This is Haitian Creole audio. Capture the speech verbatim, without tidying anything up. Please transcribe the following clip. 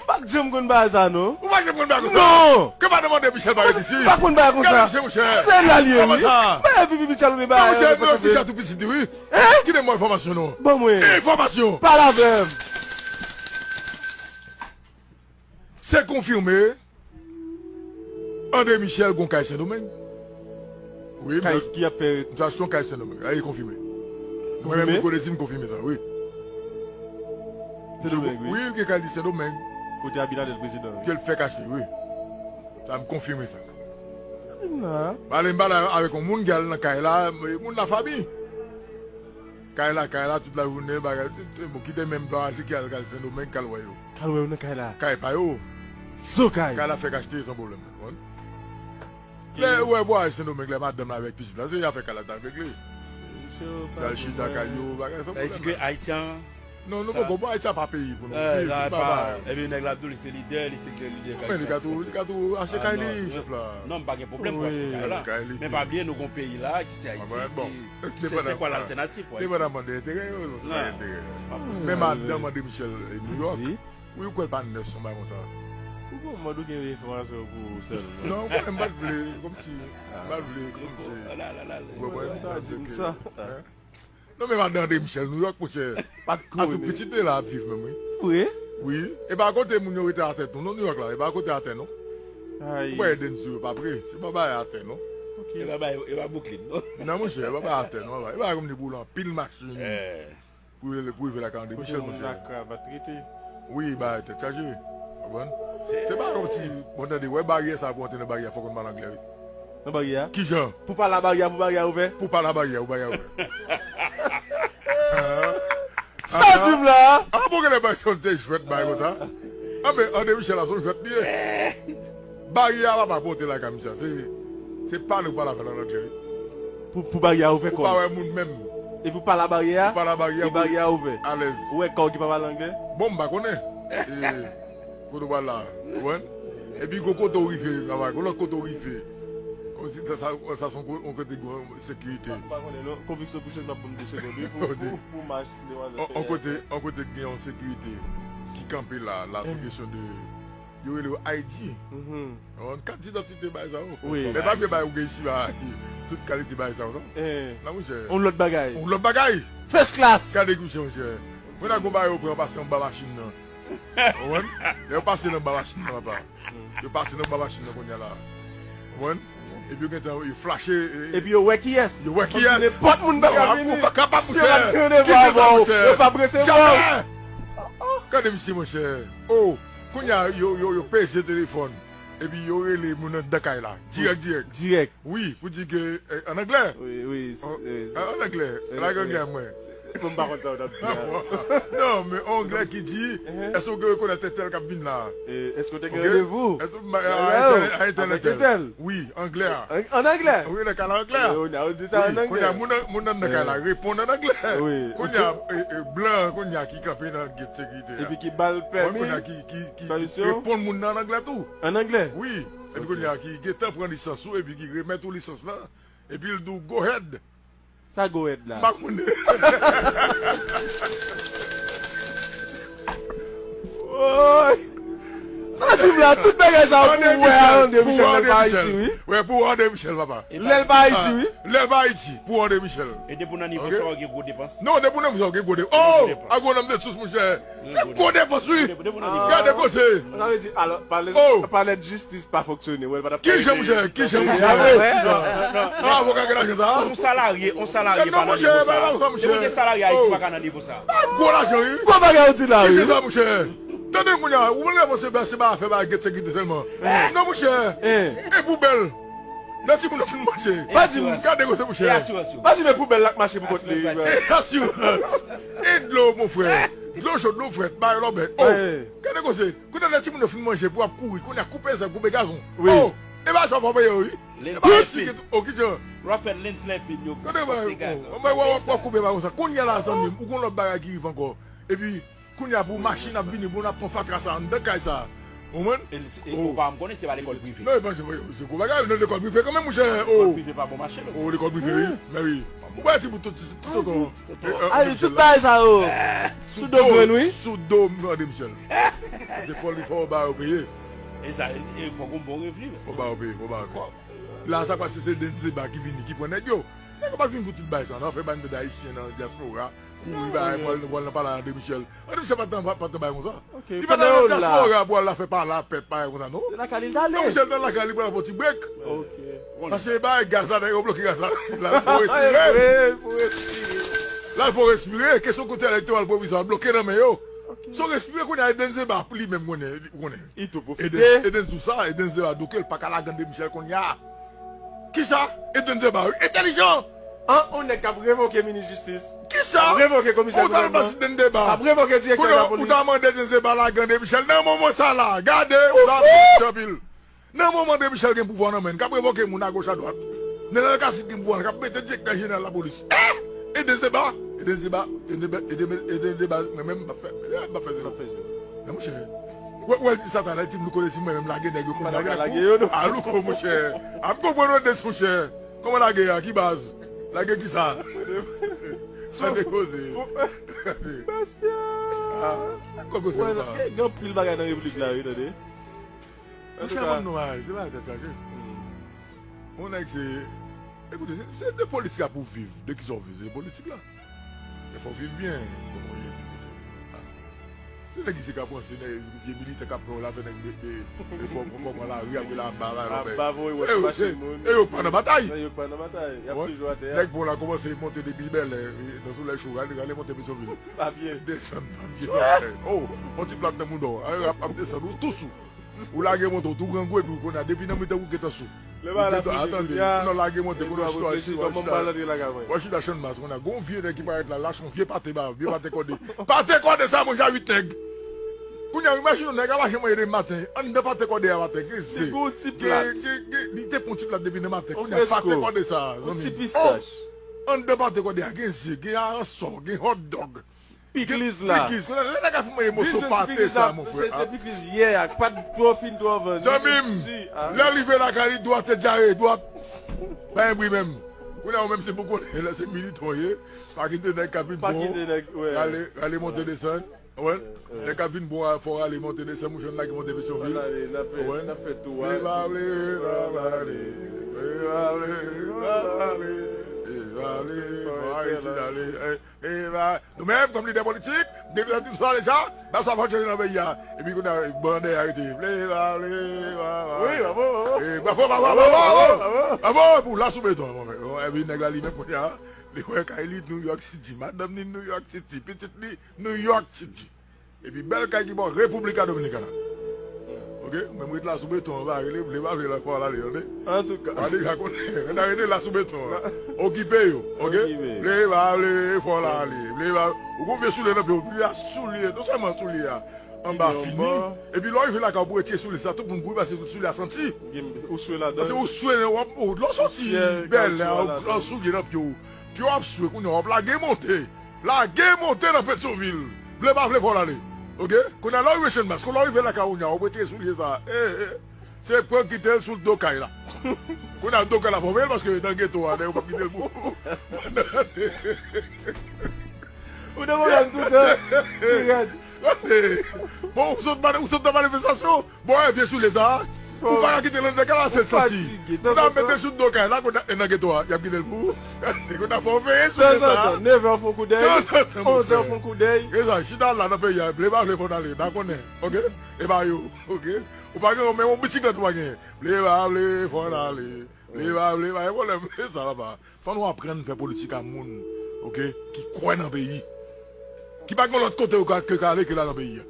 Pa janm konn bagay sa non. Ou pa janm konn bagay konsa? Non. Ke pa demande Michel pa rete isi. Pa konn bagay konsa. Gade misye, monchè. Se la li ye, wi. Kòman sa? Bagay pipi Michel ou te bagay. Monchè, nou ti gato pitit li, wi. Hein? Kite mwen enfòmasyon non. Ban mwen. Enfòmasyon. Pale avè m. Se konfime. André Michel gon kay Sendomeng. Wi, kay ki ap fè. M sa achte yon kay Sendomeng. A, e konfime. Mwen menm Nico Désir m konfime sa, wi. Sendomeng, wi. Wi, l gen kay li Sendomeng. Kote Abinader prezidan, wi. Ke l fèk achte, wi. Sa m konfime sa. Nan. M ale m pale avèk yon moun ki al nan kay la, moun la fanmi. Kay la, kay la, tout lajounen, bagay, tout, bon, kite menm pa achte ki al, al Sendomeng, k al wè yo. K al wè yo nan kay la. Kay pa yo. Sou kay. Kay la fèk achte san pwoblèm. Konprann? Lè ou wè vwayaj Sendomeng, lè madanm la avèk pitit la, se afè kay la t ap regle. Misye pa al chita kay yo, bagay san pwoblèm. Sa vle di ke Ayiti an. Non, nou poko, bon, Ayiti a pa peyi pou nou viv, papa. Ebyen nèg la ap di w li se lidè, li se lidè kay. Men li ka tou, li ka tou achte kay li, chèf la. Non, m pa gen pwoblèm pou achte kay la. Men pa bliye nou gon peyi la ki se Ayiti, ki se, se kwa laltènativ pou Ayiti? Depandaman de enterè yo, se pa enterè. Men madanm André Michel, e, New York, wi, ou kwè l pa nèf san bagay konsa. Ou konn mande ou gen enfòmasyon pou ou sèlman. Non, ou konnen m pa t vle, kòmsi, m pa t vle, kòmsi, ou konprann? Ou ta di m sa. Non, men madan André Michel New York, monchè. Pa t konnen. Atout pitit li la ap viv menm, wi. Vre? Wi. E pa kote moun yo rete atè tou, non, New York la. E pa kote atè, non. Ay. Ou pa Eden Zoo yo pa pre. Se pa bay atè, non. Ok. E pa bay, e pa Brooklyn, non. Non, monchè, e pa bay atè, non. E pa kòm li boule anpil machin. Eh. Pou rive, pou rive lakay André Michel, monchè. Kote moun nan kravat rete. Wi, bay tèt chaje. Konprann? Se pa yon ti, bon, tande, wè baryè sa pou antre nan baryè, fòk ou konn pale anglè, wi. Nan baryè a? Kijan? Pou pale a baryè a, pou baryè a ouvè? Pou pale a baryè a, pou baryè a ouvè. Sa w di m la a? Ah, bon, genlè bay se yon ti jwèt bay konsa. Ah, men André Michel la, se yon jwèt li ye. Baryè a papa pote lakay misye. Se, se pale ou pale avè l an anglè, wi. Pou, pou baryè a ouvè kò l. Ou pa wè moun menm. Epi w pale a baryè a. Ou pale a baryè a. E baryè a ouvè. Alèz. Ou wè kò w ki pa pale anglè? Bon, m pa konnen. E, kote w pral la, ou konprann? Epi gon kote w rive, papa, gon lòt kote w rive. Kòmsi sa, sa, sa se yon ko-, yon kote gon sekirite. M pa konnen, non. Konviksyon pou chèz m ap ban m de segonn, wi, pou, pou, pou mach demwazèl fè. On kote, on kote gen yon sekirite ki kanpe la, la, se kesyon de Yo rele yo I D. Mhm. Yon kat didantite bay sa yo. Wi. Men pa vye bay ou gen isi la, tout kalite bay sa yo, non? Eh. Non, monchè. Yon lòt bagay. Yon lòt bagay. First class. Gade kouche, monchè. Mwen nan gon bagay yo pran, yo pase anba machin nan. Ou konprann? Lè yo pase nan anba machin nan, papa. Yo pase nan anba machin nan kounye a la. Ou konprann? Epi yo gentan, yo flache, e, epi yo wè kiyès. Yo wè kiyès. Nenpòt moun pa ka vini. Si yo pa t gen devan avè w, yo p ap resevwa w. Gade misye, monchè. Oh, kounye a, yo, yo, yo peze telefòn. Epi yo rele moun anndan kay la. Dirèk, dirèk. Dirèk. Wi, pou di ke, eh, an anglè. Wi, wi, an anglè. Lage anglè mwen. Bon, m pa konn sa w t ap di a. Non, men anglè ki di, èske w gen rekonèt entèl k ap vin la? Eh, èske w te gen randevou? Èske w a entèl, a entèl, entèl? Wi, anglè a. An, an anglè? Wi, nan kay la anglè a. Kounye a, moun nan, moun nan nan kay la reponn an anglè. Wi. Kounye a, eh, eh, blan, kounye a ki kanpe nan gate sekirite a. Epi ki ba l pèmi. Kounye a ki, ki, ki reponn moun nan an anglè tou. An anglè? Wi. Epi kounye a ki gentan pran lisans ou, epi ki remèt ou lisans lan. Epi l di w, "Go ahead." Sa go ahead la? M pa konnen. Woy! Sa di m la, tout bagay sa yo pou wè a André Michel lè l pa Ayiti, wi. Wè, pou André Michel, papa. Lè l pa Ayiti, wi. Lè l pa Ayiti, pou André Michel. E depi w nan nivo sa w gen gwo depans. Non, depi w nan nivo sa w gen gwo depans. Oh! Agwonòm de sous, monchè. Se gwo depans, wi. Gade koze. Sa vle di, alò, palè, palè jistis pa fonksyone. Wè, pa t ap. Kijan, monchè? Kijan, monchè? Avoka gen lajan sa? On salarye, on salarye pa nan nivo sa. Depi w gen salarye Ayiti, pa ka nan nivo sa. Gwo lajan, wi. Gwo bagay ou di la, wi. Kijan sa, monchè? Tande kounye a, ou konn lè se pa, se pa afè ba gate sekirite sèlman. Non, monchè. E poubèl. Lè timoun yo fin manje. Pa di m. Gade koze, monchè. E asirans yo? Pa di m e poubèl la k mache pou kont li. E asirans. E dlo, mon frè. Dlo cho, dlo frèt, bagay lòbèt. Oh, gade koze. Kounye a lè timoun yo fin manje, pou w ap kouri, kounye a koupe zèb, koupe gazon. Wi. Oh, e bagay sa w pa peye yo, wi. E bagay si gen tou. Oh, kijan? W ap fè landscaping yo. Gade bagay, oh, w ap koupe bagay konsa. Kounye a la, zanmi m, ou gon lòt bagay ki rive ankò. Epi, kounye a pou machin ap vini, pou n ap pran fatra sa anndan kay sa. Ou konprann? E ou pa m konnen se pa lekòl prive. Non, e pa, se gwo bagay, nan lekòl prive kanmenm, monchè. Lekòl prive pa bon mache, non. Oh, lekòl prive, wi. Men wi. Ou pa ti bout tout, tout, tout, tonton. Tonton. Eh, eh, ah, André tout Michel la. Bagay sa yo. Sou do grenn, wi. Sou do André Michel. Se fò li fò ba yo peye. E sa, e, e fò gon bon revni, men. Fò ba yo peye, fò ba yo peye. La, sa pase se Denzeba ki vini, ki pran nèg yo. Nèg yo pa vin pou tout bagay sa, non. Fè bann de Ayisyen nan dyaspora. Kouri ba, pral, pral nan palè André Michel. André Michel pa t nan, pa t nan bagay konsa. Ok, li pa t nan dyaspora pou al la fè pale a pèp bagay konsa, non. Se lakay li l t ale. Non, Michel t nan lakay li pou al fè yon ti brek. Ok. Paske bagay gaz la, nèg yo bloke gaz la. L al fè yon respire. L al fè yon respire. Kesyon kontè elektoral pwovizwa bloke nan men yo. Ok. Se yon respire kounye a, Eden Zeba, li menm konnen, ou konnen. Eden, Eden di w sa, Eden Zeba, donk, li pa ka lage André Michel kounye a. Kisa? Eden Zeba, wi, entèlijan! An, yon nèg k ap revoke minis jistis. Kisa? K ap revoke komisè gouvènman. Ou ta pase Eden Zeba. K ap revoke direktè lapolis. Ou ta mande Eden Zeba lage André Michel nan moman sa la. Gade, ou ta anpil. Nan moman André Michel gen pouvwa nan men l, k ap revoke moun agoch adwat. Nenel Cassy gen pouvwa, k ap mete direktè jeneral lapolis. Eh! Eden Zeba, Eden Zeba, Eden Zeba, Eden Zeba, mwen menm, m ap fè, eh, m ap fè zero. M ap fè zero. Men monchè, wè, wè, l di sa talè, l di m nou konnen si mwen menm lage nèg yo kounye a. M pa ka lage yo, non. A, louko, monchè. A, m konprann w, Eden, monchè. Kòman lage a? Ki baz? Lage kisa? Sa dekoze. Pasyan. Ah, kòk se pa. Gen anpil bagay nan repiblik la, wi, tande. Monchè, ban m non, ay, se pa tèt chaje. Yon nèg se, ekoute, se, se de politik la pou viv. De kisa w viv? Se politik la. Men fò w viv byen. Bon, se nèg isi k ap pran, se nèg vye militè k ap pran w la, fè nèg de, de, de fò, fò pran lari, apre la, ba, ba, ba, ba, voye wòch machin moun. E yo pa nan batay. Non, yo pa nan batay. Y ap toujou atè a. Nèg pran la kòmanse monte depi Bèlè, nan solèy cho, rale, rale monte Petyonvil. Pa pye. Desann, pa pye, pa pye. Oh, yon ti plat nan mouda w. Ap, ap desann, ou tou sou. Ou lage monte, ou tou grangou, epi ou konnen, depi nan mitan ou gentan sou. Ou gentan, a, tande, non, lage monte, konnen w chita, chita, chita, w chita Channmas, konnen, gon vye nèg ki parèt la, lache yon vye pate ba, vye pate kòde. Pate kòde sa, manje a uit nèg. Kounye a, imajine yon nèg ap mache manje depi maten, anndan pate kòde a, maten, gen ze. Li gon ti plat. Gen, gen, gen, li te pran ti plat depi nan maten, kounye a, pate kòde sa, zanmi. Yon ti pistach. Anndan pate kòde a, gen ze, gen aransò, gen hot dog. Pikliz la. Pikliz. Kounye a, lè nèg a fin manje moso pate sa, mon frè. Se te pikliz yè a, ki pa t twò fin twò vann. Zanmi m, lè l rive lakay li, dwat se dyare, dwat. Pa gen bri menm. Kounye a, ou menm se pou konnen, lè se militan w ye, pa kite nèg k ap vin bon, rale, rale monte desann. Ou konprann? Nèg k ap vin bon a, fò w rale monte desann, mouche n la ki monte Petyonvil. Ou konprann? N ap fè tou a. Vle pa vle, pa vle. Vle pa vle, pa vle. Vle pa vle, fò Ayiti ale. E, e, ba, nou menm, kòm lidè politik, depi lè nou sa deja, ba sa fò chanje nan peyi a. Epi kounye a, bandè arete. Vle, ba, vle, ba, ba. Wi, bravo, bravo. E, bravo, bravo, bravo, bravo. Bravo pou la sou beton, mon frè. Epi nèg la li menm kounye a, li wè kay li New York City, madanm li New York City, pitit li New York City. Epi bèl kay ki bò República Dominicana. Ok? Menm ret la sou beton an, pa rele, vle pa vle, la fò w al ale, tande? Antouka. Ou deja konnen, n a rete la sou beton an. Okipe yo, ok? Okipe. Vle pa vle, fò w al ale. Vle pa, ou gon vye soulye nan pye w, vye soulye, non sèlman soulye a, anba fini. Epi lè w rive lakay ou pou retire soulye sa, tout moun kouri pase tout soulye a santi. Ou swe ladan. Paske ou swe, w ap, ou, lè w soti bèl la, w ap soulye nan pye w. Pye w ap swe, kounye a w ap lage monte. Lage monte nan Petyonvil. Vle pa vle fò w ale. Ok? Kounye a lè w rive Channmas, kounye a w rive lakay ou, w ap retire soulye sa. Eh, eh. Se pran kite l sou do kay la. Kounye a do kay la fò w veye l paske nan geto a, nèg yo p ap kite l pou ou. Ou nan pwoblèm toutan. Li rèd. Bon, ou sot, ou sot nan manifestasyon. Bon, e vye soulye sa a. Ou pa ka kite l anndan kay la, se santi. Ou ta mete sou do kay la, kounye a, e nan geto a, y ap kite l pou ou. Kounye a, fò w veye soulye sa a. Tanzantan, nevè w fè yon koudèy, onzè w fè yon koudèy. E sa, chita la nan peyi a, vle pa vle fò n ale, n a konnen, ok? E pa yo, ok? Ou pa gen, menm yon bisiklèt ou pa genyen. Vle pa vle, fò n ale. Vle pa vle, pa gen pwoblèm, e sa, papa. Fò nou aprann fè politik a moun, ok, ki kwè nan peyi. Ki pa gen lòt kote yo ka, ke ka ale ke la nan peyi a.